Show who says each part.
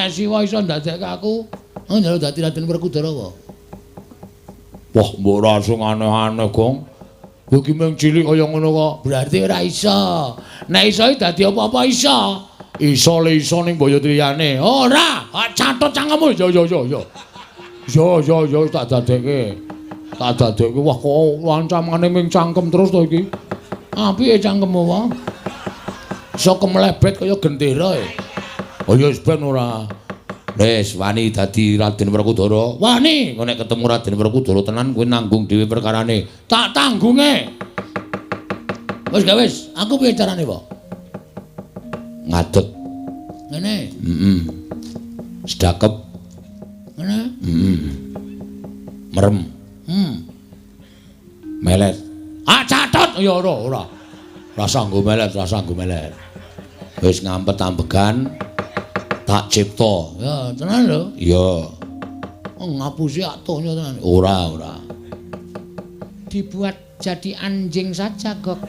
Speaker 1: Nek Siwa iso ndadekke aku, oh njaluk dadi Raden Werkudara wae. Wah, mbok ora sing aneh-aneh, Gong. Kowe iki mung cilik kaya ngono kok. Berarti ora iso. Nek iso iki dadi apa-apa iso. Iso le iso ning boyo liyane. Ora, catut cangkemmu. Yo yo yo yo. Yo yo yo tak dadekke. Tak dadekke. Wah, kok ancamane ming cangkem terus to iki. Apike cangkemmu wae. Iso kemlebet kaya gendera e. Oh ya wis ben ora. Wis wani dadi Raden Werkudara. Wani, engko nek ketemu Raden Werkudara tenan kowe nanggung dhewe perkarane. Tak tanggunge. Wis gak wis, aku piye carane, Pak? Ngadeg. Ngene. Heeh. Sedakep. Ngene. Heeh. Merem. Melet. Ah, catut. Ya ora, ora. Rasa nggo melet, rasa nggo melet. Wis ngampet ambegan. Tak cipta. Ya, tenan lho. Iya. Oh, ngapusi atuhnya tenan. Ora, ora.
Speaker 2: Dibuat jadi anjing saja, Gok.